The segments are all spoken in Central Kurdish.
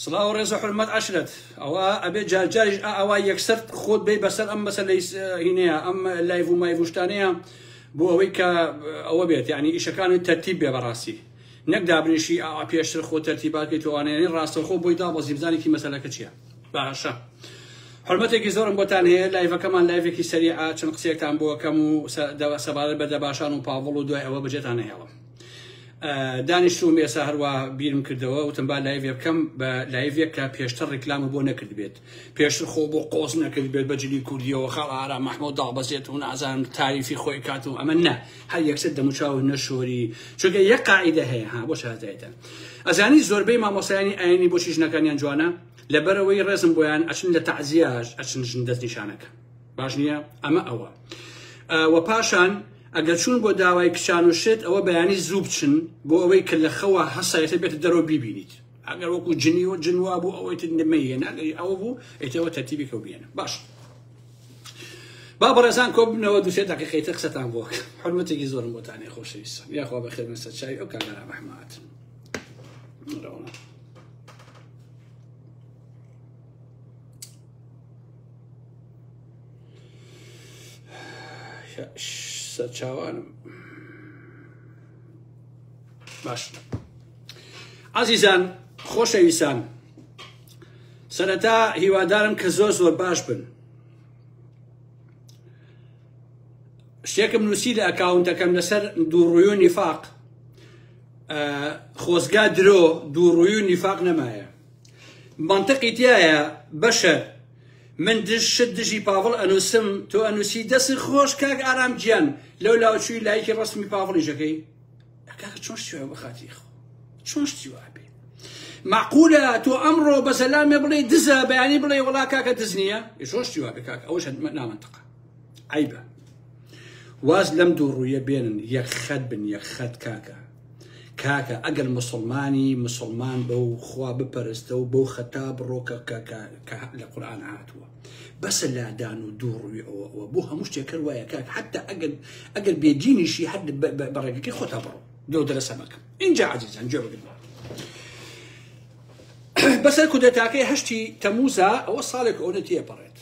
سڵاو ڕێز و حورمەت عەشرەت ئەوە ئەبێ جار جاریش ئا ئەوا یەکسەر خۆت بێ بەسەر ئەم مەسەلەی هینەیە ئەم live و مایڤ و شتانەیە بۆ ئەوەی کە ئەوە بێت یعنی ئیشەکانت تەرتیب بێ بەڕاستی نەک دابنیشی ئا پێشتر خۆ تەرتیبات کەیت و ئەوانەیە ڕاستەوخۆ بۆی دابەزی بزانی کی مەسەلەکە چییە باشە حرمەتێکی زۆرم بۆتان هەیە live ەکەمان live ێکی سەریعە چەند قسەیەکتان بۆ کەم و سەبارەت بە دەباشان و پاڤڵ و دوای ئەوە بەجێتان نەهێڵم دانیشتووم ئێستا هەروا بیرم کردەوە وتم با live ێ بکەم بە live ێک کە پێشتر ڕیکلام بۆ نەکرد بێت پێشتر خۆ بۆ قۆز نەکرد بێت بە جلی کوردیەوە خاڵ ئارام مەحمود دابەزێت و نازانم تاریفی خۆی کات و ئەمە نە هەر یەکسەر دەموچاو نەشۆری چونکە یەک قاعیدە هەیە ها بۆ شارەزایتان ئەزانی زۆربەی مامۆستایانی ئاینی بۆچی ژنەکانیان جوانە لەبەرەوەی ڕێزم بۆیان ئەچن لە تەعزیاش ئەچن ژن دەست نیشانەکە باش نییە ئەمە ئەوە وە پاشان ئەگەر چوون بۆ داوای کچان و شت ئەوە بەیانی زوو بچن بۆ ئەوەی کە لە خەوە هەسایەتە بێتە دەرەوە بیبینیت ئەگەر وەکو جنی و جن وا بوو ئەوەی تر مەیەنە ئەگەر ئەوە بوو ئێتەوە تەرتیبی کەو بێنە باش با بەڕێزان کۆ بنەوە دوسێ دقیقەی تر قسەتان بۆ حرمەتێکی زۆرم بۆتانی خۆشەویستم یاخوا بەخێر بن سەر چاوی ئەو کاک ئارام ئەحمەد سەرچاوانم باش عزیزان خۆشەویستان سەرەتا هیوادارم کە زۆر زۆر باش بن شتێکم نووسی لە ئەکاونتەکەم لەسەر دووڕووی و نیفاق خۆزگا درۆ دووڕووی و نیفاق نەمایە منطقی تایە بەشەر من دژ شت دژی پاڤڵ ئەنوسم تۆ ئەنوسی دەست خۆش کاک ئارام گیان لەو لاوە چووی لایکی ڕەسمی پاڤڵیش ئەکەی کاکە چۆن شتی وایە بەخاتری خوا چۆن شتی وا بێ معقولە تۆ ئەمڕۆ بە زەلامێ بڵێ دزە بەیانی بڵێ وڵا کاکە دز نییە چۆن شتی وا بێ کاکە ئەوەش نامەنتقە عیبە واز لەم دوو ڕوویە بێنن یەک خەت بن یەک خەت کاکە کاکە ئەگەر موسڵمانی موسڵمان بە و خوا بپەرستە و بەو خەتا بڕۆ کە کە کە کە لە قورئان هاتووە بەسە لادان و دوو ڕووی ئەوە ئەوە بۆ هەموو شتێک هەر وایە کاک حتا ئەگەر ئەگەر بێدینیشی هەر بە ڕێگەکەی خۆتا بڕۆ دۆ دەرەسە مەکە اینجا عەزیزان گوێ بگرن بەسەر کودەتاکەی هەشتی تەموزا ئەوە ساڵێک ئەوە تێپەڕێت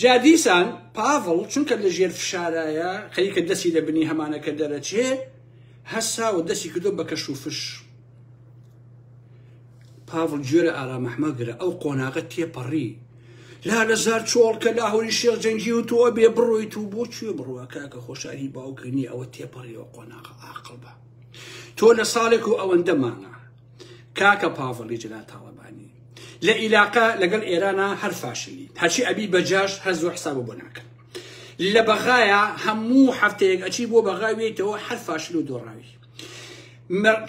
جا دیسان پاڤڵ چونکە لە ژێر فشارایە خەریکە دەستی لە بنی هەمانەکە دەرەچێ هەستا و دەستی کردو بە کەش و فش پاڤڵ گوێ لە ئارام ئەحمە گرە ئەو قۆناغە تێپەڕی لا لە زار چۆڵ کە لاهوری شێخ جەنگی و تۆ بێ بڕۆیت و بۆ کوێ بڕوە کاکە خۆشاری باوکە نییە ئەوە تێپەڕیەوە قۆناغە ئاقڵ بە تۆ لە ساڵێک و ئەوەندە مانگە کاکە پاڤڵی جەلال تاڵەبانی لە ئیلاقە لەگەڵ ئێرانە هەر فاشلی هەرچی ئەبی بەجاش هەر زۆر حساب بۆ ناکەن لە بەغایە هەموو هەفتەیەک ئەچی بۆ بەغا وێیتەوە هەر فاشل و دۆڕاوی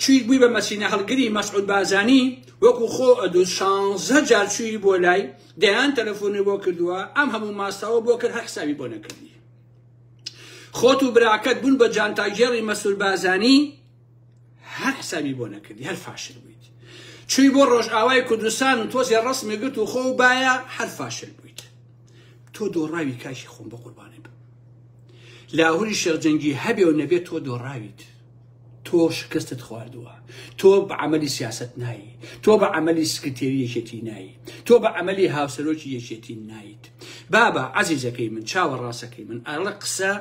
چویت بووی بە مەسینە هەڵگری مەسعود بازانی وەکو خۆ ئەدو شانزە جار چووی بۆ لای دەیان تەلەفۆنی بۆ کردووە ئەم هەموو ماستاوە بۆ کرد هەر حسابی بۆ نەکردی خۆت و براکەت بوون بە جانتاگێڕی مەسعود بازانی هەر حسابی بۆ نەکردی هەر فاشل بوویت چووی بۆ ڕۆژئاوای کوردستان و تۆزێ ڕەسمی گرت و خۆ و باە هەر فاشل بوویت تۆ دۆڕاوی کاکی خۆم بە قوربانی بم لاهوری شێخ جەنگی هەبێ و نەبێت تۆ دۆڕاویت تۆ شکستت خواردووە تۆ بە عملی سیاست نایی تۆ بە عملی سکرتێری یەکێتی نایی تۆ بە عملی هاوسەرۆکی یەکێتی نایت بابا عەزیزەکەی من چاوە ڕاستەکەی من ئەڵە قسە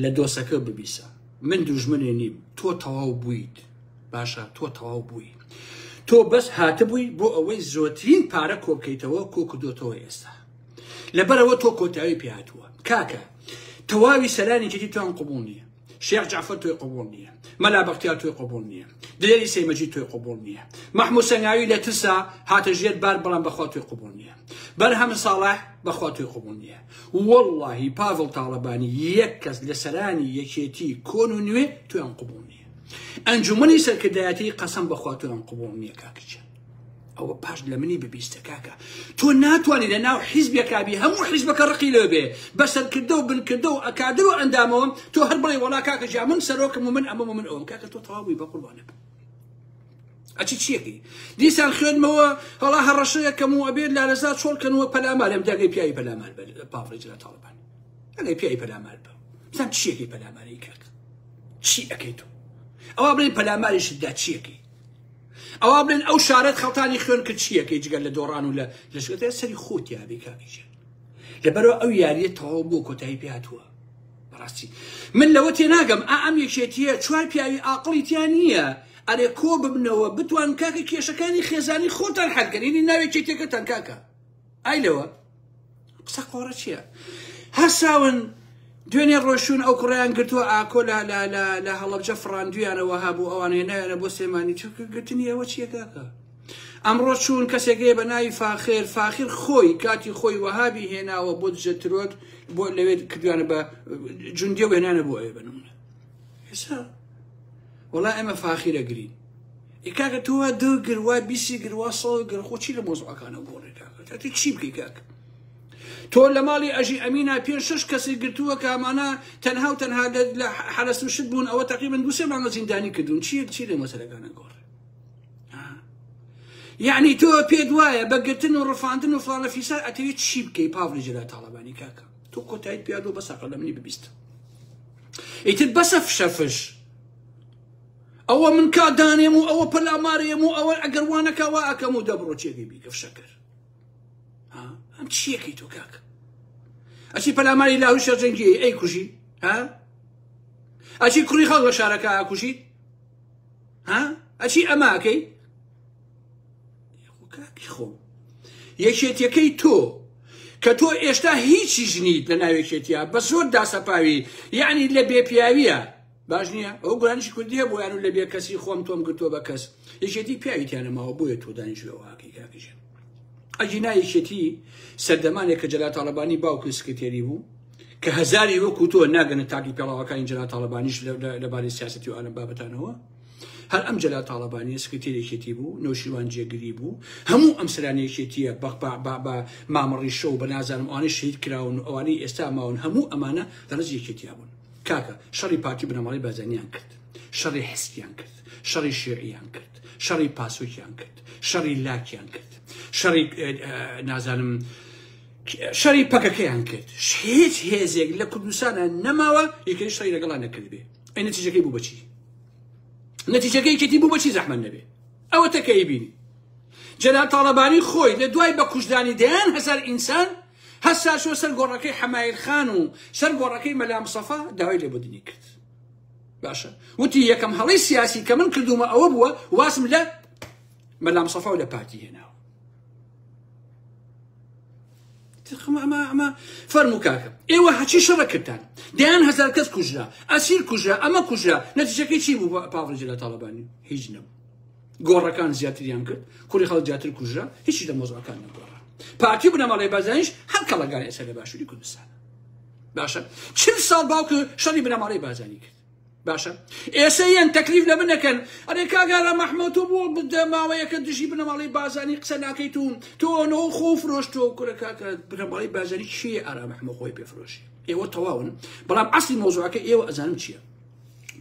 لە دۆسەکە ببیسە من دوژمنێ نیم تۆ تەواو بوویت باشە تۆ تەواو بووی تۆ بەس هاتبووی بۆ ئەوەی زۆترین پارە کۆبکەیتەوە کۆ کردوتەوە ئێستا لەبەرەوە تۆ کۆتایی پێهاتووە کاکە تەواوی سەرانی یەکێتی تۆیان قبول نییە شێخ جعفر تۆی قبول نییە مەلا بەختیار تۆی قبول نییە دلێری سەیمەجی تۆی قبول نییە مەحموود سەنگاوی لە ترسا هاتە ژێر بار بەڵام بەخوا تۆی قبول نییە بەرهەم ساڵح بەخوا تۆی قبول نییە وەڵڵاهی پاڤڵ تاڵەبانی یەک کەس لە سەرانی یەکێتی کۆن و نوێ تۆیان قبول نییە ئەنجومەنی سەرکردایەتی قەسەم بەخوا تۆیان قبول نییە کاکە ئەوە پاش لە منی ببیستە کاکە تۆ ناتوانانی لە ناو حیزبێکابی هەموو حیزبەکە ڕقی لێ بێ بە سەرکردە و بنکردە و ئەکادر و ئەندامەوە تۆ هەر بڵێ وەڵا کاکە جا من سەرۆکم و من ئەمەم و من ئەوم کاکە تۆ تەواو بووی بە قوربانە بم ئەچی چیەکەی دیسان خوێندمەوە هەڵا هەڕەشەیەکەم و ئەبێت لالەزا چۆڵکەنەوە پەلامارم داگەی پیاوی پەلامار بە پاڤڵی جەلال تاڵەبانی ئەگەی پیاوی پەلامار بە بزان چیەکەی پەلاماری کاک چی ئەکەی تۆ ئەوە بڵێ پەلاماریشت دا چیەکەی؟ ئەوە بڵێن ئەو شارەت خەڵتانی خوێن کرد چیەکەی جگەر لە دۆڕان و لە لەشکەتە سەری خۆتیا بێ کاکی گیان. لەبەرەوە ئەو یاریە تەواو بۆ کۆتایی پێ هاتووە. بەڕاستی من لەوە تێناگەم ئا ئەم یەکێتیە چوار پیاوی ئاقڵی تیا نییە ئەرێ کۆ ببنەوە بتوان کاکە کێشەکانی خێزانی خۆتان حەلکەن یعنی ناو یەکێتیەکەتان کاکە ئای لەوە قسە قۆڕە چییە هەساون دوێنێ ڕۆشون ئەو کوڕیان گرتووە ئاکۆ لە لە لە لە هەڵەبجە فڕاندویانەوە هەبوو ئەوانەیە نایانە بۆ سلێمانی چونکە گرتنی ئەوە چییە کاکە ئەمڕۆ چوون کەسێک هەیە بە ناوی فاخر، فاخر خۆی کاتی خۆی وەهابی هێناوە بۆ دژە ترۆر بۆ لەوێ کردویانە بە جوندیە و هێنانە بۆ ئەوێ بە نمونە. ئێستا وەڵا ئێمە فاخیرە گرین. ئی کاکە تۆ وا دو گر وا بیسی گر وا سەد گر خۆ چی لە مۆزوعەکانە گۆڕێ کاکە تۆ چی بکەی کاکە تۆ لە ماڵی ئەژی ئەمینا پێ شش کەسی گرتووە کە ئەمانە تەنها و تەنها لە حەرەس و شت بوون ئەوە تەقریبەن دوو سێ مانگە زیندانی کردوون چی چی لە مەسەلەکانە گۆڕێ یعنی تۆ پێت وایە بە گرتن و ڕفاندن و فڵانە فیسار ئەتەوێت چی بکەی پاڤلی جەلال تاڵەبانی کاکە تۆ کۆتاییت پیادۆ بەسە قەلە منی ببیست ئیتر بەسە فشەفش ئەوە من کا دانێم و ئەوە پەلامارێم و ئەوە ئەگەر وانەکە وا ئەکەم و دەبڕۆ چێگەی بیکە فشەکرد ئەم چیەکەی تۆ کاکە ئەچی پەلاماری لاهوی شەرجەنگی ئەی کوژی ها ئەچی کوڕی خەڵک لە شارەکە ئاکوژیت ها ئەچی ئەمە ئەکەی کاکی خۆم یەکێتیەکەی تۆ کە تۆ ئێشتا هیچیش نیت لە ناوێکێتیا بە زۆر داسەپاوی یعنی لە بێپیاویە باش نییە ئەو گۆرانیشی کوردیە بۆ یان و لە بێ کەسی خۆم تۆم گرتووە بە کەس یەکێتی پیاوی تیانە ماوە بۆیە تۆ دانیشتوەوەکەی کاکیژێن ئەگینا یەکێتی سەردەمانێک کە جەلال تاڵەبانی باوکی سکرتێری بوو کە هەزاری وەکو تۆ ناگەنە تاکی پێڵاوەکانی جەلال تاڵەبانیش لەبارەی سیاسەتی و ئالەم بابەتانەوە هەر ئەم جەلال تاڵەبانی سکرتێری یەکێتی بوو نەوشیروان جێگری بوو هەموو ئەم سەرانی یەکێتیە بە بە مامەڕی شەو بە نازانم ئەوانەی شەهید کراون و ئەوانەی ئێستا ماون هەموو ئەمانە لە ڕزی یەکێتیا بوون کاکە شەڕی پارتی بنەماڵەی بارزانیان کرد شەڕی حسکیان کرد شەڕی شیعیان کرد شەڕی پاسۆکیان کرد شەڕی لاکیان کرد شەڕی نازانم شەڕی پەکەکەیان کرد هیچ هێزێک لە کوردستانە نەماوە یەکەی شەڕی لەگەڵا نەکردبێ ئەی نەتیجەکەی بوو بەچی نەتیجەکەی یەکێتی بوو بەچی زەحمەت نەبێ ئەوە تەکەی بینی جەلال تاڵەبانی خۆی لە دوای بە کوژدانی دەیان هەزار ئینسان هەستا چوە سەر گۆڕەکەی حەمایل خان و سەر گۆڕەکەی مەلا مستەفا داوای لێبوردنی کرد باشە وتی یەکەم هەڵەی سیاسی کە من کردومە ئەوە بووە وازم لە مەلا مستەفا و لە پارتی هێناوە ئەمە ئەمە فەرموو کاکە ئێوە هەچی شەڕە کردتان دەیان هەزار کەس کوژرا ئەسیر کوژرا ئەمە کوژرا نەتیجەکەی چی بوو پاڤڵ جەلال تاڵەبانی هیچ نەبوو گۆڕەکان زیاتریان کرد کوڕی خەڵک زیاتر کوژرا هیچی لە مۆزعەکان نەگۆڕا پارتی بنەماڵەی بارزانیش هەر کەڵەگان ئێستا لە باشووری کوردستان باشە چل ساڵ باوکە شەڕی بنەماڵەی بارزانی کرد باشە ئێستا یەن تەکلیف لە من نەکەن ئەرێ کاگارە مەحمەد تۆ بۆ ماوەیەکە دژی بنەماڵەی بارزانی قسە ناکەیت و تۆ نۆ خۆ فرۆشت تۆ کورە کاکە بنەماڵەی بارزانی چییە ئارام ئەحمەد خۆی پێ فرۆشی ئێوە تەواون بەڵام ئەسلی مۆزوعەکە ئێوە ئەزانم چییە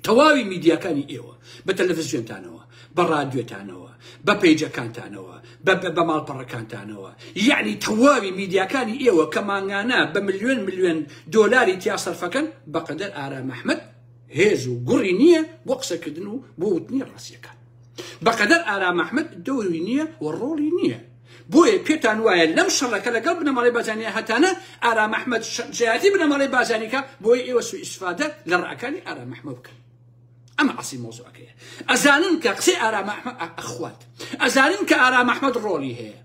تەواوی میدیاکانی ئێوە بە تەلەڤزیۆنتانەوە بە ڕادیۆتانەوە بە پەیجەکانتانەوە بە ماڵپەڕەکانتانەوە یعنی تەواوی میدیاکانی ئێوە کە مانگانە بە ملیۆن ملیۆن دۆلاری تیا سەرفەکەن بەقەدەر ئارام ئەحمەد هێز و گوڕی نییە بۆ قسەکردن و بۆ وتنی ڕاستیەکان بەقەدەر ئارام ئەحمەد دەوری نییە و ڕۆڵی نییە بۆیە پێتان وایە لەم شەڕەکە لەگەڵ بنەماڵەی بارزانیە هەتانە ئارام ئەحمەد جیاتی بنەماڵەی بارزانیکە بۆیە ئێوە سوء ئیسفادە لە ڕەئەکانی ئارام ئەحمەد بکەن ئەمە ئەسلی مۆزوعەکەیە ئەزانن کە قسەی ئارام ئەحمەد ئەخوات ئەزانن کە ئارام ئەحمەد ڕۆڵی هەیە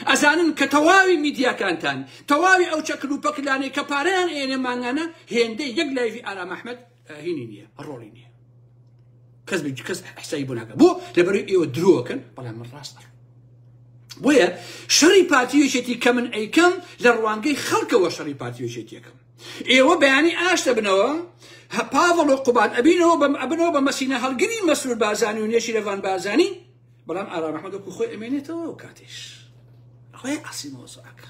ئەزانن کە تەواوی میدیاکانتان تەواوی ئەو چەکل و پەکلانەی کە پارەیان ئێنێ مانگانە هێندەی یەک live ی ئارام ئەحمەد هینی نییە ڕۆڵی نییە کەس بە کەس حسابی بۆ ناکە بۆ لەبەرەی ئێوە درۆکەن بەڵام من ڕاست ئەڕۆم بۆیە شەڕی پارتی یەکێتی کە من ئەیکەم لە ڕوانگەی خەڵکەوە شەڕی پارتی یەکێتیەکەم ئێوە بەیانی ئاشتە بنەوە پاڤڵ و قوباد ئەبینەوە بەم ئەبنەوە بە مەسینە هەڵگری مەسرور بارزانی و نێچیرەڤان بارزانی بەڵام ئارام ئەحمەد وەکو خۆی ئەمێنێتەوە و کاتیش خۆی ئەسی مۆزعەکە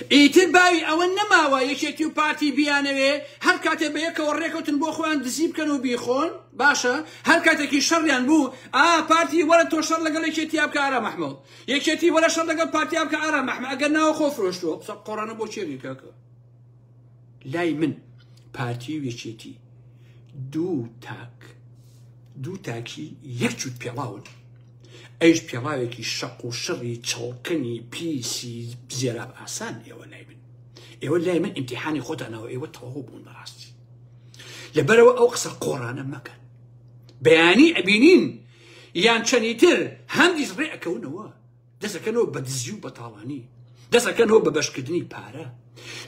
ئیتر باوی ئەوە نەماوە یەکێتی و پارتی بیانەوێ هەر کاتێ بە یەکەوە ڕێکەوتن بۆ خۆیان دزی بکەن و بیخۆن باشە هەر کاتێکی شەڕیان بوو ئا پارتی وەرە تۆ شەڕ لەگەڵ یەکێتیا بکە ئارام ئەحمەد یەکێتی وەرە شەڕ لەگەڵ پارتیا بکە ئارام ئەحمەد ئەگەر ناوە خۆ فرۆشتووە قسە قۆڕانە بۆ چێ کاکە لای من پارتی و یەکێتی دوو تاک دوو تاکی یەک چوت پێڵاون. ئەویش پێڵاوێکی شەق و شڕی چڵکنی پیسی زێراب ئاسان. ئێوە لای من، ئێوە لای من ئیمتیحانی خۆتانەوە، ئێوە تەواو بوون بەڕاستی. لەبەرەوە ئەو قسە قۆڕانە مەکەن. بەیانی ئەبینین یان چەنی تر هەندیش ڕێ ئەکەونەوە، دەستەکەنەوە بە دزی و بەتاڵانی، دەستەکەنەوە بە بەشکردنی پارە.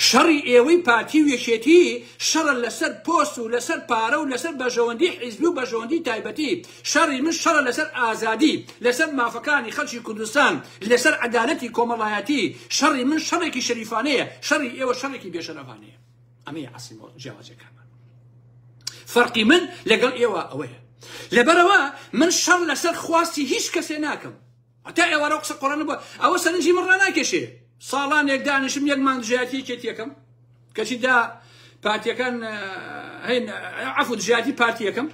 شەڕی ئێوەی پارتی و یەکێتی شەڕە لەسەر پۆست و لەسەر پارە و لەسەر بەرژەوەندی حیزبی و بەرژەوەندی تایبەتی. شەڕی من شەڕە لەسەر ئازادی، لەسەر مافەکانی خەڵکی کوردستان، لەسەر عەدالەتی کۆمەڵایەتی. شەڕی من شەڕێکی شەریفانەیە، شەڕی ئێوە شەڕێکی بێشەرەفانەیە. ئەمەیە ئەسڵی جیاوازیەکانمان. فەرقی من لەگەڵ ئێوە ئەوەیە. لەبەرەوە من شەڕ لەسەر خواستی هیچ کەسێ ناکەم. هەتا ئێوارە قسە قۆڕانە بووە، ئەوە سەرنجی من ڕاناکێشێ. ساڵانێک دانیشم یەک مانگ دژایەتی یەکێتیەکەم، کەچی دا پارتیەکان هەین، عەفو دژایەتی پارتیەکەم،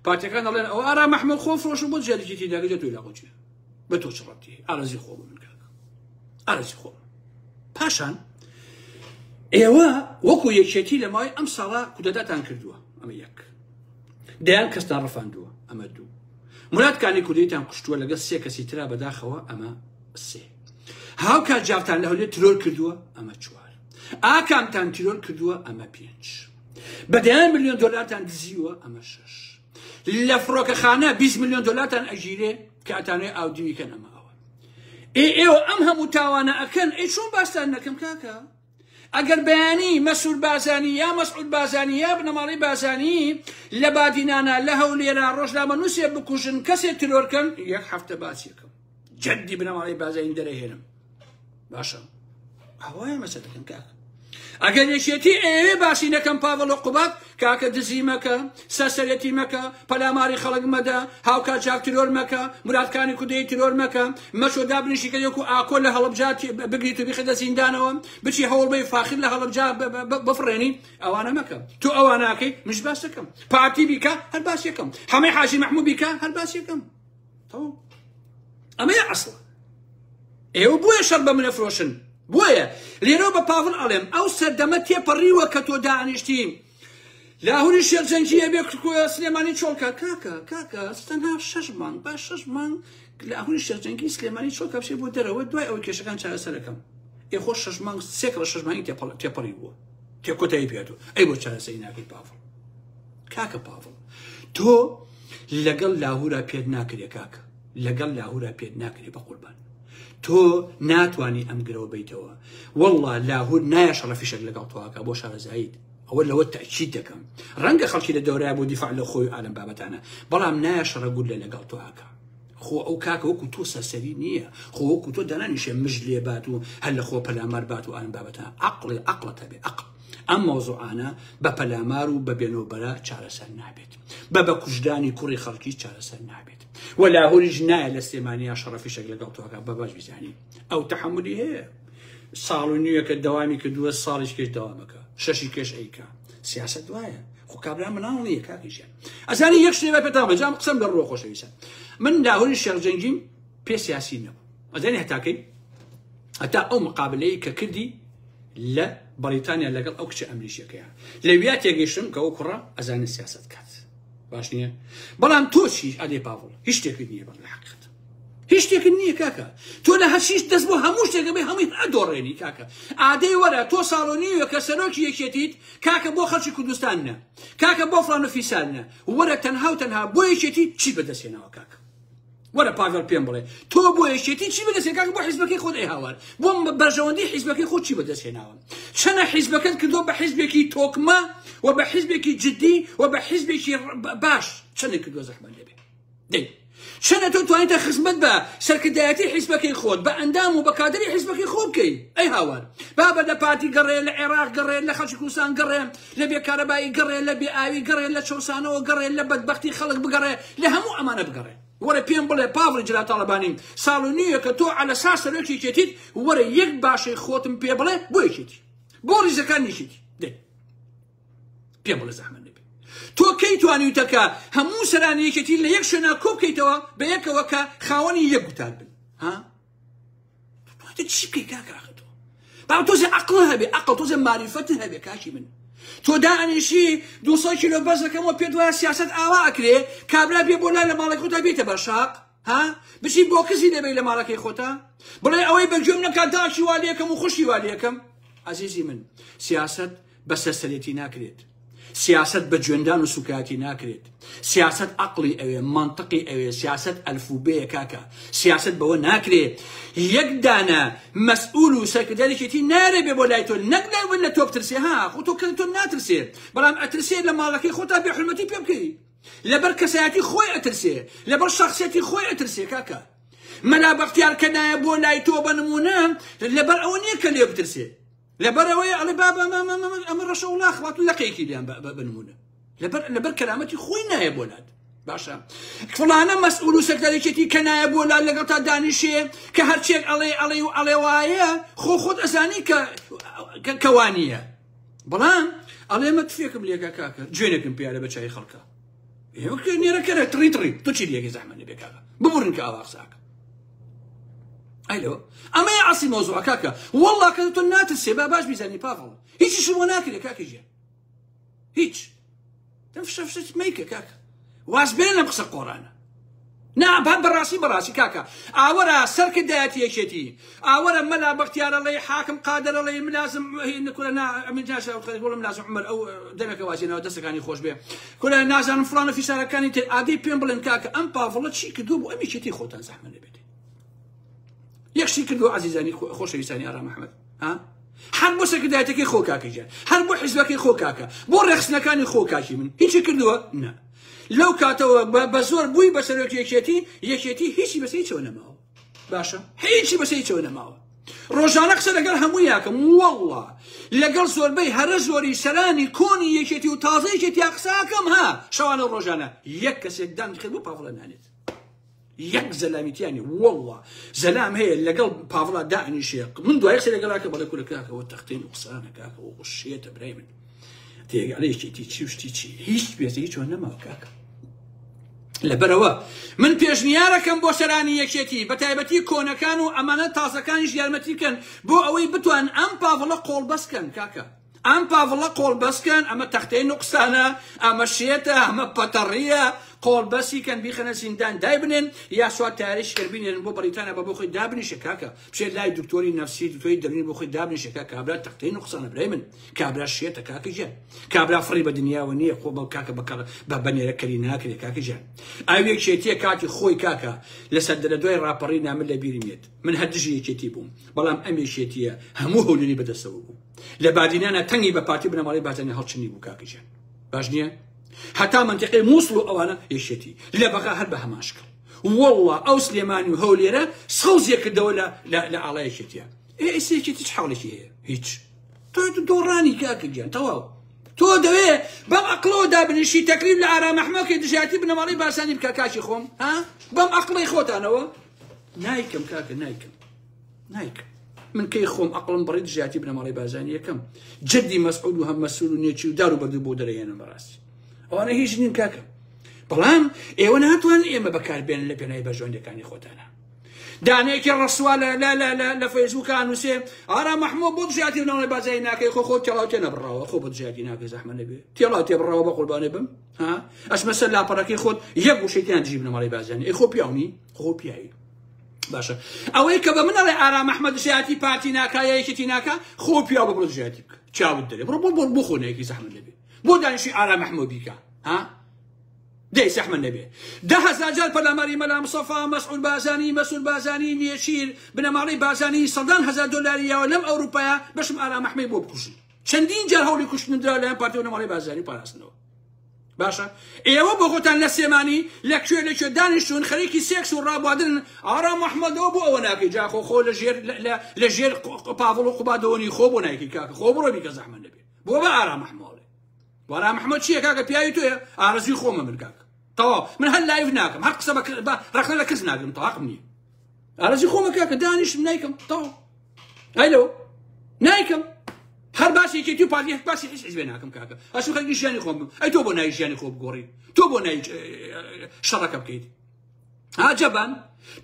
پارتیەکان دەڵێن ئەوە ئارام ئەحمەد خۆ فرۆشم بۆ دژایەتی یەکێتی داگە تۆی لاقۆ چیە؟ بە تۆ چ ڕەبتی هەیە؟ ئارەزی خۆ بوو من کاکە، ئارەزی خۆ. پاشان ئێوە وەکو یەکێتی لە ماوەی ئەم ساڵە کودەتاتان کردووە، ئەمە یەک. دەیان کەستان ڕفاندووە، ئەمە دوو. مراد کانی کوردیتان کوشتووە لەگەڵ سێ کەسی ترا بەداخەوە، ئەمە سێ. هاوکات جافتان لە هەولێر ترۆر کردووە، ئەمە چوار. ئاکامتان ترۆر کردووە، ئەمە پێنج. بە دەیان ملیۆن دۆلارتان دزیوە، ئەمە شەش. لە فڕۆکەخانە 20 ملیۆن دۆلارتان ئەگیرێ کە ئەتانەوێ ئاودیوی کەن، ئەمە ئەوە. ئێ ئێوە ئەم هەموو تاوانە ئەکەن، ئەی چۆن باستان نەکەم کاکە؟ ئەگەر بەیانی مەسعود بازانی یا مەسعود بازانی یا بنەماڵەی بازانی لە بادینانە لە هەولێرا ڕۆژنامەنووسێ بکوژن، کەسێ ترۆرکەن، یەک هەفتە باسیەکەم جەدی بنەماڵەی بازانی دەرەهێنم. باشە ئەوەیە مەسەلەکەم کاکە. ئەگەر یەکێتی ئەیەوێ باسی نەکەم پاڤڵ و قوباد، کاکە دزی مەکە، سەرسەرێتی مەکە، پەلاماری خەڵک مەدە، هاوکات جاک ترۆر مەکە، مرادکانی کوردەی ترۆر مەکە، مەچۆ دابنیشی کە یەکو ئاکۆ لە هەڵەبجە بگریت و بیخەیتە زیندانەوە، بچی هەوڵ بەی فاخر لە هەڵەبجە بفڕێنی، ئەوانە مەکە. تۆ ئەواناکەی منش باس دەکەم. پارتی بیکە هەر باس یەکەم، حەمەی حاجی مەحموود بیکە هەر باس یەکەم. تەواو ئەمەیە ئەسڵ. ئێوە بۆیە شەڕ بە منە فرۆشن، بۆیە لێرەوە بە پاڤڵ ئەڵێم ئەو سەردەمە تێپەڕیوە کە تۆ دانیشتی لاهوری شێرجەنگی ئەبێ سلێمانی چۆڵکە. کاکە کاکە تەنها شەش مانگ، با شەش مانگ لاهوری شێرجەنگی سلێمانی چۆڵکە بچێ بۆ دەرەوە، دوای ئەوەی کێشەکان چارەسەرەکەم. ئێ خۆ شەش مانگ سێکڕە شەش مانگی تێپەڕی بووە، تێکۆتایی پێهاتووە، ئەی بۆ چارەسەری ناکەی پاڤڵ؟ کاکە پاڤڵ تۆ لەگەڵ لاهورا پێت ناکرێ کاکە، لەگەڵ لاهورا پێت ناکرێ بە قوربان. تۆ ناتوانی ئەم گرەوە بیتەوە. والله لاهور نایە شەڕەفیشێک لەگەڵ تۆاکە بۆ شارەزاییت، ئەوە لەوە تەئکید دەکەم. ڕەنگە خەڵکی لە دەورایە بۆ دیفاع لە خۆی ئالەم بابەتانە، بەڵام نایە شەڕە گولە لەگەڵ تۆاکە. خۆ ئەو کاکە وەکو تۆ سەرسەری نییە، خۆ وەکو تۆ دانانیشێ مژ لێ بات و هەر لە خۆ پەلامار بات و ئالەم بابەتانە. عەقڵی عەقڵت هەبێ، عەقڵ. ئەم مەوزوعانە بە پەلامار و بە بێنۆبەرە چارەسەر نابێت، بە بەکوژدانی کوڕی خەڵکی چارەسەر نابێت. و لاهوریش نایە لە سلێمانیا شەڕەفیشێک لەگەڵ تۆکە، بە باش بیزانی ئەو تەحەمولی هەیە. ساڵ و نیوێکە دەوامی کردووە، ساڵیش کێش دەوامەکە، شەشی کێش ئەیکا. سیاسەت وایە، خۆ کابرا مناڵ نییە کاکیشیان. ئەزانی یەک شتێ بە پێتان بڵێم، جام قسەم لە ڕووە خۆشەویستە. من لاهوری شێخجەنگیم پێ سیاسی نەبوو. ئەزانی هەتاکەی هەتا ئەو مقابلەیە کە کردی لە بەریتانیا لەگەڵ ئەو کچە ئەمریکیەکەیە، لەویا تێگەیشتم کە ئەو کوڕە ئەزانێت سیاسەت کات. باش نییە؟ بەڵام تۆ چی ئەدەی پاڤڵ؟ هیچ شتێکت نییە بەڵێ حەقیقەت. هیچ شتێکت نییە کاکە. تۆ لە هەرچیش دەست بۆ هەموو شتێکە بێ هەمووی ئەدۆڕێنی کاکە. ئادەی وەرە تۆ ساڵۆنیوە کە سەرۆکی یەکێتیت کاکە بۆ خەڵکی کوردستان نە، کاکە بۆ فڵان و فیسار نە، وەرە تەنها و تەنها بۆ یەکێتی چی بەدەستهێناوە کاکە؟ وەرە پاڤێڵ پێم بڵێ تۆ بۆ یەکێتی چی بەدەستهێنا کاکە؟ بۆ حیزبەکەی خۆت ئەی هاوار، بۆ بەرژەوەندی حیزبەکەی خۆت چی بەدەستهێناوە؟ چەنە حیزبەکەت کردووە بە حیزبێکی تۆکمە و بە حیزبێکی جدی و بە حیزبێکی باش، چەنە کردووە زەحمەت لێبێ؟ دەی چەنە تۆ توانیتە خزمەت بە سەرکردایەتی حیزبەکەی خۆت، بە ئەندام و بە کادری حیزبەکەی خۆ بکەی؟ ئەی هاوار بابە لە پارتی گەڕێ، لە عێراق گەڕێ، لە خەڵکی کوردستان گەڕێ، لە بێکارەبایی گەڕێ، لە بێئاوی گەڕێ، لە چەوسانەوە گەڕێ، لە بەدبەختی خەڵک بگەڕێ، لە هەموو ئەمانە بگەڕێ. وەرە پێم بڵێ پاڤڵی جەلال تاڵەبانی ساڵ و نیوێکە تۆ عەلەسا سەرۆکی یەکێتیت، وەرە یەک باشەی خۆتم پێ بڵێ بۆ یەکێتی، بۆ ڕیزەکان یەکێتی. دەی پێم بڵێ زەحمەت نەبێ. تۆ کەی توانیوتە کە هەموو سەرانی یەکێتی لە یەک شوێنا کۆ بکەیتەوە بە یەکەوە کە خاوەنی یەک گوتار بن؟ ها تۆ چی بکەی کاکە؟ ئاخە تۆ با تۆزێ عەقڵ هەبێ، عەقڵ تۆزێ ماریفەت هەبێ کاکی من. تۆ دانیشی 200 کیلۆ بەرز دەکەمەوە پێت وایە سیاسەت ئاوا ئەکرێ؟ کابرا بێ بۆ لای لە ماڵەکەی خۆتا بێتە بەر شاق. ها بچی بۆ کزی لێبەی لە ماڵەکەی خۆتا بڵێ ئەوەی بە گوێم نەکات داکی وا لێکەم و خوشی وا لێکەم عەزیزی من سیاسەت بە سەرسەرێتی ناکرێت سیاسەت بە جوێندان و سوکایەتی ناکرێت سیاسەت عەقڵی ئەوێ مەنتقی ئەوێ سیاسەت ئەلفوبێیە کاکە سیاسەت بەوە ناکرێ یەک دانە مەسئول و سەرکردارێکێتی نارێ بێ بۆ لای تۆ نەک لە تۆ بترسێ ها خۆ تۆ کە تۆ ناترسێ بەڵام ئەترسێ لە ماڵەکەی خۆتا بێ حورمەتی پێ بکەی لەبەر کەسایەتی خۆی ئەترسێ لەبەر شخصیەتی خۆی ئەترسێ کاکە مەلا بەختیار کە نایە بۆ لای تۆ بە نمونە لەبەر ئەوە نییە کە لێ بترسێ لەبەرەوەی ئەڵێ بابا ئەمە ڕەشە وڵاخ وات لەقێکی لیان بە نمونە لەبەر لەبەر کەرامەتی خۆی نایە بۆ لات باشە فڵانە مەسئول و سەکتەرێکێتی کە نایە بۆ لات لەگەڵ تا دانیشێ کە هەرچێک ئەڵێ ئەڵێ و ئەڵێ وایە خۆ خۆت ئەزانی کە کەوانیە بەڵام ئەڵێ مە تفێکم لێکە کاکە جوێنێکم پیارە بە چای خەڵکە نێرەکەرە تڕی تڕی تۆ چی لێکی زەحمە نەبێ کاکە ببورن کە ئاوا قساکە ئەیلۆ ئەمەیە ئەسی مۆزوع کاکە والله کە تۆ ناترسێ با باش بیزانی پاڤڵ هیچیش بۆ ناکرێ کاکە گیان هیچ دەم فشە فشە مەیکە کاکە واز بێنە لەم قسە قۆڕانە نا با بەڕاستی بەڕاستی کاکە ئاوەرە سەرکردایەتی یەکێتی ئاوەرە مەلا بەختیارەڵێ حاکم قادرەڵێ ملازم کورە نا من ناشا ملازم عمر ئەو دەمێکە وازی ناوە دەستەکانی خۆش بێ کورە نازانم فڵان و فیسارەکانی تر ئادەی پێم بڵێن کاکە ئەم پاڤڵە چی کردووە بۆ ئەم یەکێتی خۆتان زەحمە نەبێت یەکشی کردووە عەزیزانی خۆشەویستانی ئارام ئەحمەد ها هەر بۆ سەرکردایەتەکەی خۆ کاکە گیان هەر بۆ حیزبەکەی خۆ کاکە بۆ ڕێخستنەکانی خۆ کاکی من هیچی کردووە نا لەو کاتەوە بە زۆر بووی بە سەرۆکی یەکێتی یەکێتی هیچی بەسە هیچەوە نەماوە باشە هیچی بەسە هیچەوە نەماوە ڕۆژانە قسە لەگەڵ هەموو یاکەم والله لەگەڵ زۆربەی هەرە زۆری سەرانی کۆنی یەکێتی و تازە یەکێتی قساکەم ها شەوانە ڕۆژانە یەک کەسێک دان خێر بۆ پاڤڵە نانێت یەک زەلامی تیا نیە واللە زەلام هەیە لەگەڵ پاڤڵا دانیشێ من دوای قسە لەگەڵا کە بەڵێ کورە کاکەوە تەختین و قسانە کاکەوە و شێتە برای من تێگەڵێ یەکێتی چی و شتی چی هیچ بێزە هیچ نەماوە کاکە لەبەرەوە من پێشنیارەکەم بۆ سەرانی یەکێتی بە تایبەتی کۆنەکان و ئەمانە تازەکانیش یارمەتی بکەن بۆ ئەوەی بتوان ئەم پاڤڵە قۆڵبەست کەن کاکە ئەم پاڤڵە قۆڵبەست کەن، ئەمە تەختەی نوقسانە، ئەمە شێتە، ئەمە پەتەڕییە، قۆڵبەستی کەن بیخەنە زیندان دایبنێن، یا سوار تەیارەیەکی کەن بینێرن بۆ بەڕیتانیا بە بۆ خۆی دابنیشێ کاکە، بچێ لای دکتۆری نەفسی، دکتۆری دەروونی بۆ خۆی دابنیشێ کاکە، کابرا تەختەی نوقسانە برای من، کابرا شێتە کاکە گیان، کابرا فڕی بە دنیاوە نییە، خۆ بە کاکە بە کەڵ بە بە نێرە کەری ناکرێ کاکە گیان. ئەو یەکێتییە کاتی خۆی کاکە لەسەر دەرە دوای ڕاپەڕینا من لە بیرم یەت، من هەر دژی یەکێتی بووم، بەڵام ئەم یەکێتییە هەموو هەولێری بەدەستەوە بوو. لە بادینانا تەنگی بە پارتی بنەماڵەی بارزانی هەڵچنی بوو کاکە گیان باش نییە هەتا منتیقەی مووسڵ و ئەوانە یەکێتی لە بەغا هەر بە هەمان شکڵ والله ئەو سلێمانی و هەولێرە سەوزیە کردەوە لە لە ئاڵا یەکێتیە ئێ ئێستا یەکێتی چ حاڵێکی هەیە هیچ تۆ دۆڕانی کاکە گیان تەواو تۆ دەوێ بەم ئەقلەوە دابنیشی تەکریب لە ئارام ئەحمەکەی دژایەتی بنەماڵەی بارزانی بکە کاکی خۆم ها بەم ئەقڵەی خۆتانەوە نایکەم کاکە نایکەم نایکەم من کەی خۆم ئەقڵم بڕی دژایەتی بنەماڵەی بارزانی یەکەم جدی مەسعود و هەم مەسول و نێچی و دار و بەردی بۆ دەرەهێنم بەڕاستی ئەوانە هیچ نین کاکە بەڵام ئێوە ناتوان ئێمە بەکاربێن لە پێناوی بەرژەوەندەکانی خۆتانە دانەیەکی ڕسوا لە لە لە لە لە فەیسبووکە نووسێ ئارا مەحموو بۆ دژایەتی بنەماڵەی بارزانی ناکەی خۆ خۆ تێڵاو تێ نەبڕاوە خۆ بۆ دژایەتی ناکەی زەحمە نەبێ تێڵاو تێ بڕاوە بە قوربانێ بم ها ئەچمە سەر لاپەڕەکەی خۆت یەک وشەی تیان دژی بنەماڵەی بارزانی ئەی خۆ پیاو نی خۆ پیاوی باشە ئەوەی کە بە من ئەڵێ ئارام ئەحمەد دژایەتی پارتی ناکا یا یەکێتی ناکا خۆ پیاو بە بڕۆ دژایەتی بکە چاوت دەرێ بڕۆ بۆ بۆ بۆ خۆ نایەکی زەحمەت نەبێ بۆ دانیشی ئارام ئەحمەد بیکا ها دەی زەحمەت نەبێ 10,000 جار پەلاماری مەلا مستەفا مەسعود بارزانی مەسعود بارزانی نێچیر بنەماڵەی بارزانی سەدان هەزار دۆلاری یاوە لەم ئەوروپایە بەشم ئارام ئەحمەی بۆ بکوژن چەندین جار هەوڵی کوشتن درا لەلایەن پارتی و بنەماڵەی بارزانی و پاراستنەوە باشە ئێوە بۆ خۆتان لە سێمانی لە کوێ لە کوێ دانیشتون خەریکی سێکس و ڕابوادن ئارام ئەحمەدەوە بۆ ئەوە ناکەی جا خۆ خۆ لە ژێر لە ژێر پاڤڵ و قوبادەوەنی خۆ بۆ نایکی کاکە خۆ بڕۆ بیکە زەحمەت نەبێ بۆ بە ئارام ئەحمەڵێ ئارام ئەحمەد چییە کاکە پیاوی تۆیە ئارەزوی خۆمە من کاکە تەواو من هەر live ناکەم هەر قسە بە ڕەخنە لە کەس ناگرم تاقم نییە ئارەزوی خۆمە کاکە دانیشم نایکەم تەواو ئەیلۆ نایکەم هەر باسی یەکێتی و پارتی هەر باسی هیچ حیزبێ ناکەم کاکە ئەشم خەریکی ژیانی خۆم بم ئەی تۆ بۆ نای ژیانی خۆ بگۆڕی تۆ بۆ نای شەڕەکە بکەیت ئاجەبان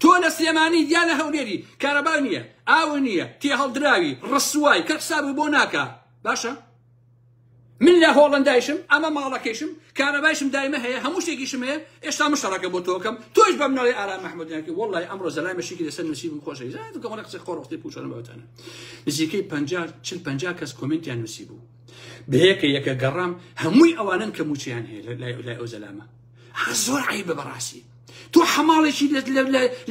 تۆ لە سلێمانی یا لە هەولێری کارەبا نییە ئاو نییە تێهەڵدراوی ڕسوای کە حساب بۆ ناکە باشە من لە هۆڵەندایشم ئەمە ماڵەکەیشم کارەبایشم دایمە هەیە هەموو شتێکیشم هەیە ئێستا من شەڕەکە بۆ تۆکەم تۆش بەم ناڵێ ئارام ئەحمەد ناکەی وەڵڵای ئەمڕۆ زەلامە شتێکی لەسەر نووسیبم خۆشەویست کۆمەڵە قسەی خۆ ڕۆختی پوچەنە بەوتانە نزیکەی 50 40 50 کەس کۆمێنتیان نووسی بوو بەیەکە یەکە گەڕام هەمووی ئەوانن کە موچەیان هەیە لای ئەو زەلامە زۆر عیبە بەڕاستی تۆ حەماڵێکی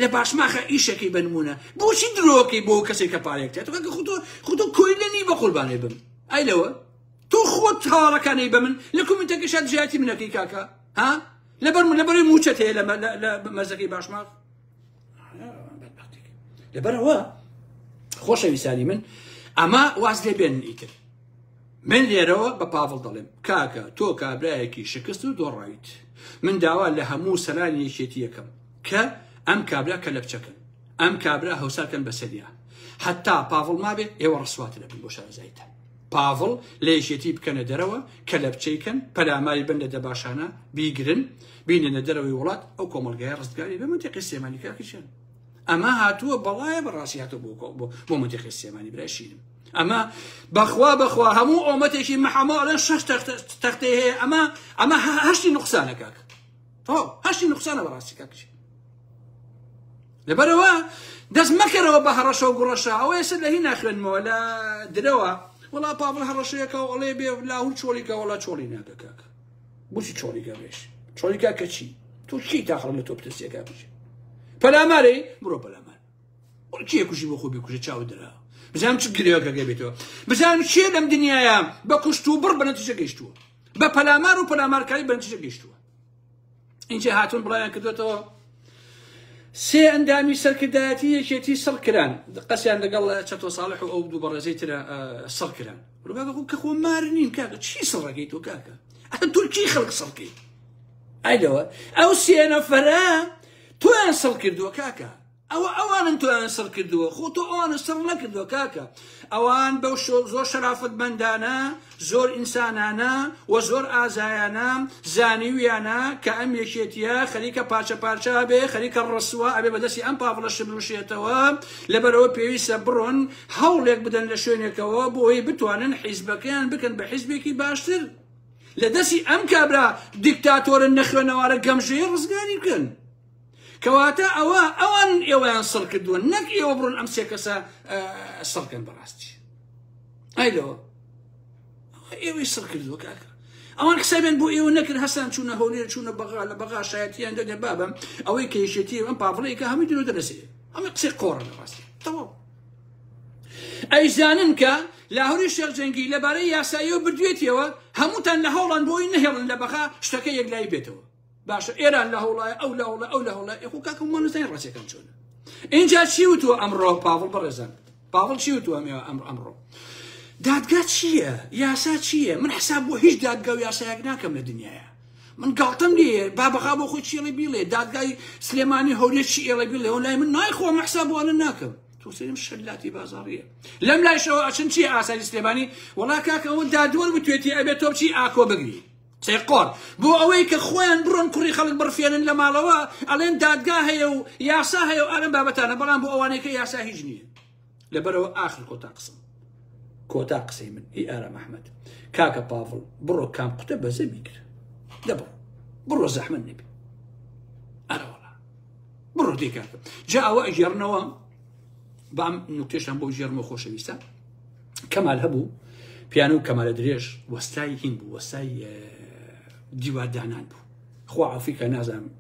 لە باشماخە ئیشەکەی بەنمونە بۆچی درۆکەی بۆ کەسێک کە پارێک تێ تۆ خۆ خۆ کۆیلە نی بە قوربانێ بم ئای لەوە تۆ خۆت هەواڵەکانی بە من لە کۆمنتەکەشا دژایەتی منەکەی کاکە ها لەبەر من لەبەری موچەت هەیە لە مەزەکەی باشماخ لەبەرەوە خۆشەویستانی من ئەمە واز لێ بێن ئیتر من لێرەوە بە پاڤڵ دەڵێم کاکە تۆ کابرایەکی شکست و دۆڕاویت من داوا لە هەموو سەرانی یەکێتیەکەم کە ئەم کابرا کە لەبچەکەن ئەم کابرا هەوسارکەن بەسەریا حتا پاڤڵ مابێ ئێوە ڕسواتە لەبن بۆ شارەزایتان پاڤڵ لە یەکێتی بکەنە دەرەوە کە لەبچەی کەن پەلاماری بن لە دەباشانە بیگرن بینێنە دەرەوەی وڵات ئەو کۆمەڵگایە ڕزگاری بە منتیقی سلێمانی کاکیشن ئەمە هاتووە بەڵایە بەڕاستی هاتووە بۆ بۆ منتیقی سلێمانی برای شیرم ئەمە بەخوا بەخوا هەموو ئۆمەتێکی محەمە ئەڵێن شەش تەختەی هەیە ئەمە ئەمە هەشتی نوقسانە کاک تەواو هەشتی نوقسانە بەڕاستی کاکچی لەبەرەوە دەست مەکەرەوە بە هەڕەشە و گوڕەشە ئەوە ئێستا لە هی ناخوێنمەوە لە درەوە وەڵا پاڤڵ هەڕەشەیەکە و ئەڵێ بێ لاهور چۆڵیکە وەڵا چۆڵی ناکە کاکە بۆچی چۆڵیکە بێش چۆڵیکە کە چی تۆ چی تا خەڵک لە تۆ بترسێکا بژی پەلامارەی بڕۆ پەلامار کێ کوژی بۆ خۆ بکوژە چاو درا بزانم چ گرێکەکە بێتەوە بزانم کێ لەم دنیاە بە کوشت و بڕ بە نەتیجە گەیشتووە بە پەلامار و پەلامارکاری بە نەتیجە گەیشتووە اینجا هاتون بڵاویان کردوێتەوە سێ ئەندامی سەرکردایەتی یەکێتی سڕ کران قەسیان لەگەڵ چەتۆ ساڵح و ئەو دوو بەڕێزەی ترە سڕ کران کە خۆ مار نین کاکە چی سڕەکەی تۆ کاکە ئەتە تورکی خەڵک سڕکەی ئای لەوە ئەو سێ نەفەرە تۆیان سڕ کردووە کاکە ئەوە ئەوانن تۆیان سڕ کردووە خۆ تۆ ئەوانە سڕ نەکردووە کاکە ئەوان بەو زۆر شەرافەتمەندانە زۆر ئینسانانە و زۆر ئازایانە زانیویانە کە ئەم یەکێتیە خەریکە پارچە پارچە بێ خەریکە ڕسوە ئەبێ بەدەستی ئەم پاڤڵە شبروشێتەوە لەبەرەوە پێویستە بڕۆن هەوڵێک بدەن لە شوێنێکەوە بۆی بتوانن حیزبەکەیان بکەن بە حیزبێکی باشتر لە دەستی ئەم کابرا دیکتاتۆرە نەخوێنەوارە گەمژەیە ڕزگاری بکەن. کەواتە ئەوە ئەوان ئێوەیان سڕ کردووە نەک ئێوە بڕۆن ئەم سێ کەسە سڕکەن بەڕاستی ئای لەوە ئێوەی سڕ کردووە کاکە ئەوان حسابیان بۆ ئێوە نەکرد هەسان چوونە هەولێر چوونە بەغا لە بەغا شایەتیان دەدە بابم ئەوەی کە یەکێتی ئەم پاڤڵەیە کە هەمووی درۆ دەرەسێ ئەمە قسەی قۆڕە لە ڕاستی تەواو ئەیزانن کە لاهوری شێخ جەنگی لەبارەی یاساییەوە بردوێتیەوە هەمووتان لە هەوڵان بۆی نەهێڵن لە بەغا شتەکە یەکلایی بێتەوە باشە ئێران لە هەوڵایە ئەو لە هەوڵە ئەو لە هەوڵە ئێ خۆ کاکە ما نزانین ڕاستیەکان چۆنە ئینجا چی وتووە ئەمڕۆ پاڤڵ بەڕێزان پاڤڵ چی وتووە ئەم ئەمڕۆ دادگا چییە یاسا چییە من حساب بۆ هیچ دادگا و یاسایەک ناکەم لە دنیاە من گاڵتەم لێ بابەغا بۆ خۆی چیڵێ بیڵێ دادگای سلێمانی هەولێر چی ئێڵێ بیڵێ لای من نایخۆم حساب بۆ ناکەم تۆ سەیرم شەلاتی بازاڕیە لەم لایشەوە ئەچن چی ئاسایی سلێمانی وەڵا کاکە ئەوە دادوەر وتوێتی ئەبێت تۆ بچی ئاکۆ بگری قسەی قۆڕ بۆ ئەوەی کە خۆیان بڕۆن کوڕی خەڵک بڕفێنن لە ماڵەوە ئەڵێن دادگا هەیە و یاسا هەیە و ئالەم بابەتانە بەڵام بۆ ئەوانەی کە یاسا هیچ نییە لەبەرەوە ئاخر کۆتا قسم کۆتا قسەی من هی ئارام ئەحمەد کاکە پاڤڵ بڕۆ کام قوتە بەزە بیگرە دەبڕۆ بڕۆ زەحمەت نەبی ئەرەوەڵا بڕۆ دێ کاکە جا ئەوە ئەگێڕنەوە بام نوکتێشان بۆ ژێرمە خۆشەویستە کەمال هەبوو پیانە و کەمالە درێژ وەستای هین بوو وەستای دیواردانان بوو خوا ئافریکا نازانم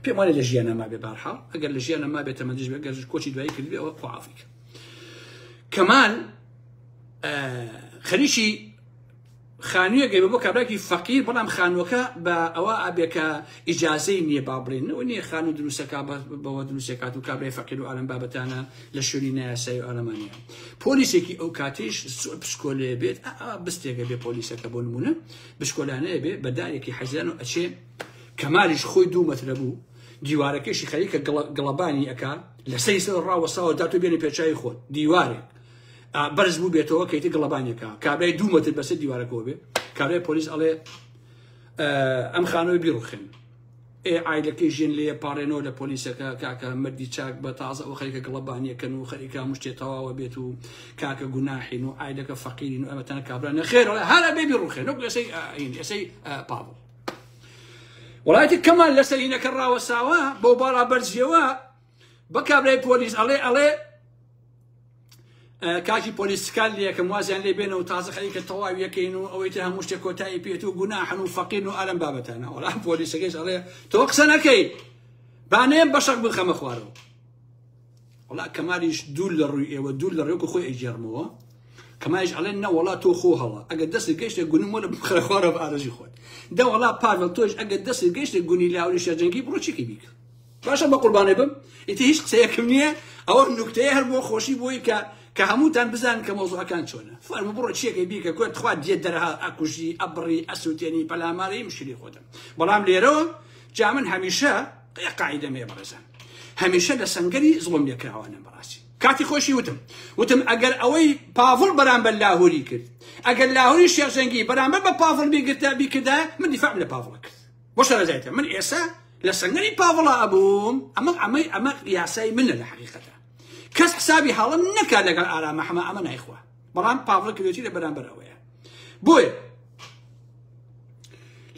پێم وایە لە ژیانە مابێ بارحاڵ ئەگەر لە ژیانە مابێت تەمەندیش بێ گەر کۆچی دوایی کردبێ ئەوە خوا ئافریکا کەمال خەریکی خانوویەک گەیبە بۆ کابراکی فەقیر بەڵام خانووەکە بە ئەوە ئەبێ کە ئیجازەی نییە با بڵێن ئەوە نییە خانوو دروستەکە بەوە دروستەکات و کابرای فەقیر و ئالەم بابەتانە لە شوێنی نایاسایی و ئالەمانیە پۆلیسێکی ئەو کاتیش زۆر پسکۆلەیە بێت بستێکە بێ پۆلیسەکە بۆ نمونە بشکۆلانەیە بێ بە دارێکی حەزیان و ئەچێ کەمالیش خۆی دوو مەترە بوو دیوارەکەشی خەریکە گڵەبانی ئەکا لەسەری سەر ڕاوەساوە داتۆ بێنە پێچوی خۆت دیوارێک بەرز بوو بێتەوە کەیتە گڵەبانێکە کابرای دوو مەتر بەسەر دیوارەکەەوە بێ کابرای پۆلیس ئەڵێ ئەم خانەوەی بیڕوخێن ئێ عایلەکەی ژێن لێ پاڕێنەوە لە پۆلیسەکە کاکە مردی چاک بە تازە ئەو خەریکە گڵەبانیەکەن و خەریکە هەموو شتێ تەواوە بێت و کاکە گوناحین و عایلەکە فەقیرین و ئەمەتەنە کابرا نەخێر هەر ئەبێ بیڕوخێن وەکو ئێسەی ئێسەی پاڤڵ وڵاتی کەمان لەسەر هینەکە ڕاوەساوە بۆ باڵا بەرزیەوە بە کابرای پۆلیس ئەڵێ ئەڵێ کاکی پۆلیس سکال لەکەم وازیان لێ بێنە و تازە خەریکە تەواو یەکەین و ئەوەی تر هەموو شتێک کۆتایی پێێت و گوناحن و فەقیرن و ئالەم بابەتانە وەڵام پۆلیسەکەیش ئەڵێ تۆ قسە نەکەی بانێم بەشەق بخەمە خوارەوە وەڵا کەمالیش دوور لە ڕووی ئێوە دوور لە ڕێوکە خۆی ئەیگێڕمەوە کەمالیش ئەڵێن نە وەڵا تۆ خۆ هەڵە ئەگەر دەست گەیشتە گونم وەرە بخەرە خوارەوە بە ئارەزوی خۆت دە وەڵا پاڤڵ تۆش ئەگەر دەست گەیشتە گونی لاوری شەرجەنگی بڕۆ چیکی بیکە باشە بە قوربانێ بم ئیتر هیچ قسەیەکم نییە ئەوە نوکتەیە هەر بۆ خۆشی بۆی کە کە هەمووتان بزان کە مەوزوعەکان چۆنە فەرموو بڕۆ چیەکەی بیکە کۆ تخوا دێ دەرها ئەکوژی ئەبڕی ئەسووتێنی پەلاماری مشکلی خۆتم بەڵام لێرەوە جا من هەمیشە قاعیدەم هەیە بەڕێزان هەمیشە لە سەنگەری زوڵم لێکراوانم بەڕاستی کاتی خۆشی وتم وتم ئەگەر ئەوەی پاڤڵ بەرامبەر لاهوری کرد ئەگەر لاهوری شێخ جەنگی بەرامبەر بە پاڤڵ بیگرتە بیکردا من دیفاعم لە پاڤڵ کرد بۆ شارەزایتە من ئێستا لە سەنگەری پاڤڵا ئەبووم ئەمە ئەمەی ئەمە یاسای منە لە حقیقەتە کەس حسابی هەڵم نەکات لەگەڵ ئارام ئەحمە ئەمە نایخوا بەڵام پاڤڵ کردێتی لە بەرامبەر ئەوەیە بۆیە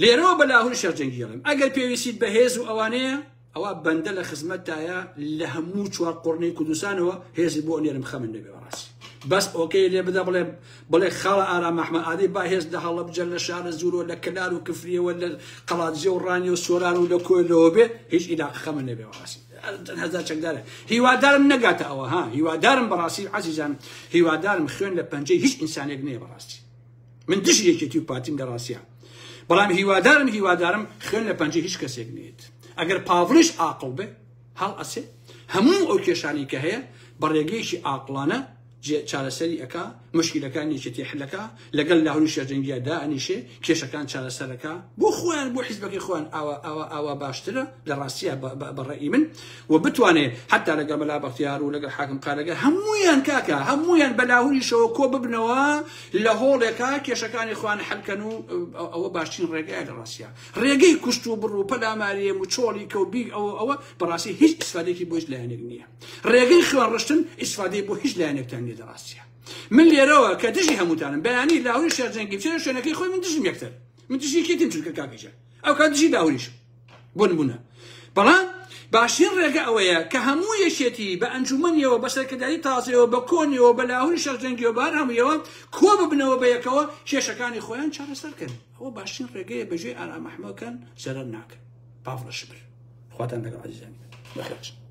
لێرەوە بە لاهور شێخ جەنگی ئەڵێم ئەگەر پێویستیت بە هێز و ئەوانەیە ئەوە بەندە لە خزمەتدایە لە هەموو چوار قوڕنەی کوردستانەوە هێزی بۆ نێرم خەمن نەبێ بەڕاستی بەس okay لێ بدە بڵێ بڵێ خاڵە ئارام ئەحمە ئادەی با هێز لە هەڵەبجە لە شارە زورۆ لە کەلار و کفریەوە لە قەڵادزێ و ڕانیە و سۆران و لە کۆیلەوە بێ هیچ ئیلاق خەمن نەبێ بەڕاستی هەزار چەکدارە هیوادارم نەگاتە ئەوە ها هیوادارم بەڕاستی عەزیزان هیوادارم خوێن لە پەنجەی هیچ ئینسانێک نییە بەڕاستی من دژی یەکێتی و پارتیم لە ڕاستیا بەڵام هیوادارم هیوادارم خوێن لە پەنجەی هیچ کەسێک نێت ئەگەر پاڤڵیش ئاقڵ بێ هەڵ ئەسێ هەموو ئەو کێشانی کە هەیە بە ڕێگەیەکی ئاقڵانە چارەسەری ئەکا مشکلەکان یەکێتی حلەکە لەگەڵ لاهوری شێرجەنگیا دائەنیشێ کێشەکان چارەسەرەکە بۆ خۆیان بۆ حیزبەکەی خۆیان ئاوا ئاوا ئاوا باشترە لە ڕاستیە بە ڕەئی من و بتوانێ حتا لەگەڵ مەلا بەختیار و لەگەڵ حاکم قارەگە هەمویان کاکە هەمویان بە لاهوریشەوە کۆ ببنەوە لە هۆڵێکا کێشەکانی خۆیان حلکەن و ئەوە باشترین ڕێگایە لە ڕاستیە ڕێگەی کوشت و بڕ و پەلاماریەم و چۆڵی کە و بیگ ئەوە ئەوە بەڕاستی هیچ ئیسفادێکی بۆ هیچ لایەنێک نییە ڕێگەی خوێن ڕشتن ئیسفادەی بۆ هیچ لایەنێکتان نییە لە ڕاستیە من لێرەوە کە دژی هەمووتانم بەیانی لاهوری شێرجەنگی بچێنە شوێنەکەی خۆی من دژم یەکتر من دژی یەکێتیم چونکە کاکەجە ئەو کات دژی لاهوریشم بۆ نمونە بەڵام باشترین ڕێگە ئەوەیە کە هەموو یەکێتی بە ئەنجومەنیەوە بە سەرکرداری تازەیەوە بە کۆنیەوە بە لاهوری شەرجەنگیەوە بە هەر هەموویەوە کۆ ببنەوە بە یەکەوە کێشەکانی خۆیان چارەسەر کەن ئەوە باشترین ڕێگەیە بەژێ ئارام ئەحمەکەن زەرەر ناکەن پاڤڵە شبر خواتان لەگەڵ عزیزانی بەخێر.